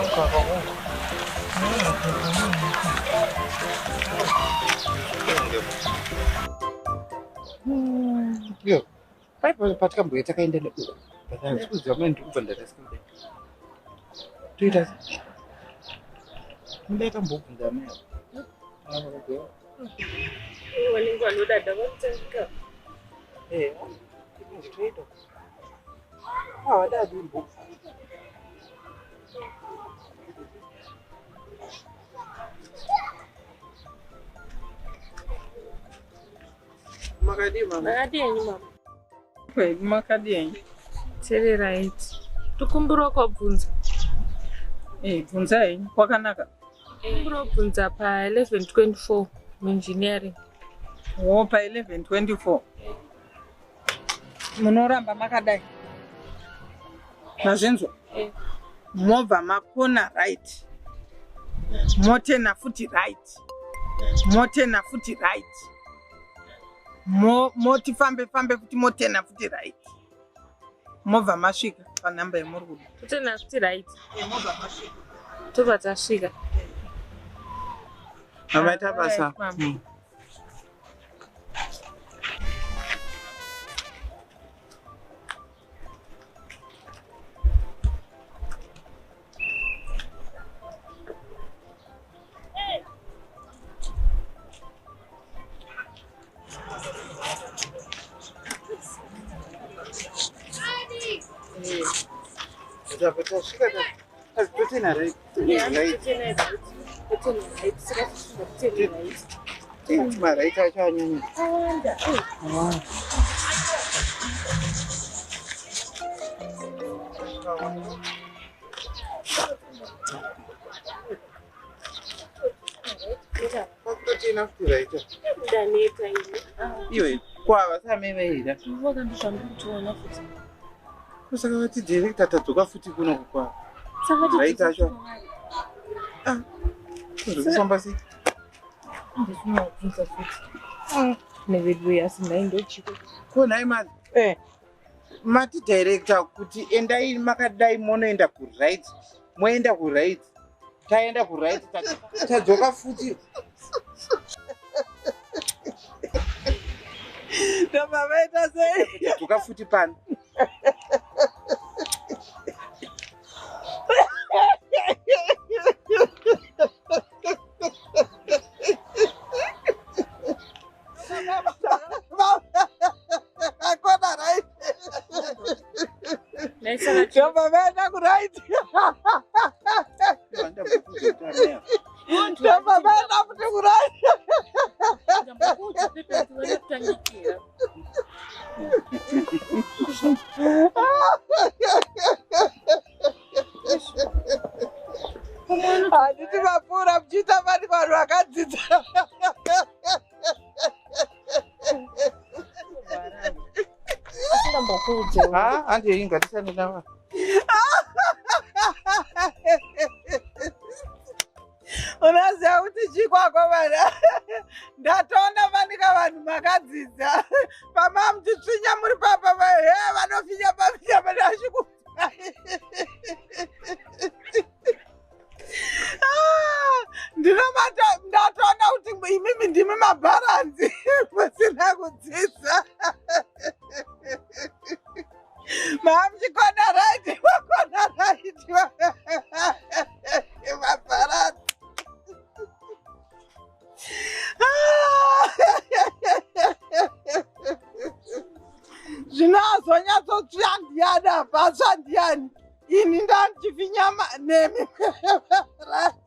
Yo, paipa patikamboya takaenda neuko but handisi kuziva mane ndikubva ndarasika kudai. Toita sei? Mudai tambobvunza amai avo. Ava vakabhuya. Vanenge vanodada vanotangika. Eh, toita. Havadadi mbobvunza. Makadii mama? Makadii henyu mama? Kwedu makadii henyu? Tererai. Tokumbirawo kwabvunza. Eh, bvunza henyu. Kwakanaka. Tokumbirawo kubvunza pa 1124 muengineering. Wo pa 1124. Munoramba makadai. Mazvinzwa? Eh. Mobva makona right. Motena futi right. Motena futi right. Moti fambe fambe futi motena futi right. Mobva masvika panhamba yamuri kuda. Totena futi right. Eh, mobva masvika. Tobva tasvika. Mama ita basa. Mama. Tabva tasvika totena right. Right. Totena right. Totena right. Saka totena right. Maright acho anyanya. Awanda. Totena futi right. Ndaneta ini. Iwe kwava samai vaida. Vakandozvandikutoona futi. Saka vati director tadzoka futi kuno kukwava. Saka Right acho. Zviri kufamba sei? Ndinobvunza futi. Nevedu asi nhai ndochiko. Ko nhai mati? Eh. Mati director kuti endai makadai monoenda kuright. Moenda kuright. Taenda kuright tadzoka futi. Ndobva vaita sei? Tadzoka futi pano. Akona right. Nhai saka Ndobva vaenda kuright. Ndobva vaenda futi kuright. ndambokuudza pepe kuti vanotangikira. Handiti mapfuura muchiita mani vanhu vakadzidza. Asi ndambokuudza. Ha, handi ngatisane nava. Unoziva kuti chikwako vana ndatoona fanika vanhu makadzidza pama muchitsvinya muri papa he vanofinya pafinya panasviku. Ndatoona kuti imimi ndimi mabharanzi musina kudzidza. Mamuchikona right, makona right, mabharanzi. Zvino azonyatsotsva ndiani apa atsva ndiani? Ini ndandichifinyama nemi. Right.